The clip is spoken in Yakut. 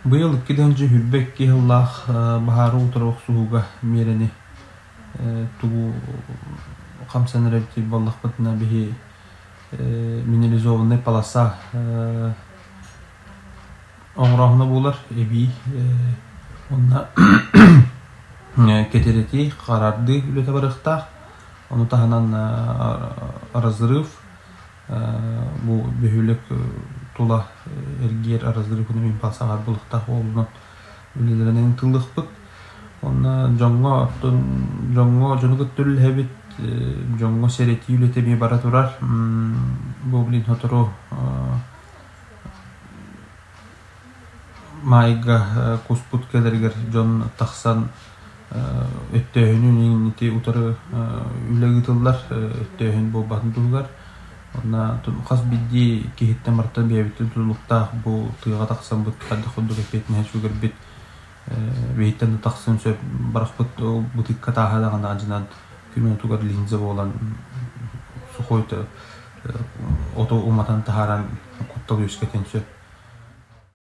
Быйыл 2022 сыллаах баһаары утары охсуһууга миэрэни тугу хамсанар эбит буоллахпытына биһи минерализованнай полоса оҥорооһуна буолар эбии уонна кэтирэтии, харардыы үлэтэ барыахтаах. Ону таһынан разрыв бу бөһүөлэк тула эргиэр разрыв импульсаҕар булуохтаах буолунан үлэлэринэн ыытыллыахпыт. Уонна дьоҥҥо оттон дьоҥҥо дьону кытта үлэлэһэбит, дьоҥҥо сэрэтии үлэтэ эмиэ бара турар. Бу блин сотору Маайга куспут кэлэригэр дьон тахсан өттөөһүнүн ити утары үлэ ыытыллар, өттөөһүн буолбатын туһугар. Уонна хас биирдии киһиттэн барыттан бэйэбиттэн тутулуктаах бу тыаҕа тахсаммыт хайдах курдук эппиэтинэһи сүгэрбит биһиттэн да тахсыан сөп. Барахпыт бытыыкка тааһа даҕаны алдьанан күн уотугар линза буолан сухой оту уматан таһааран куттал үөскэтиэн сөп.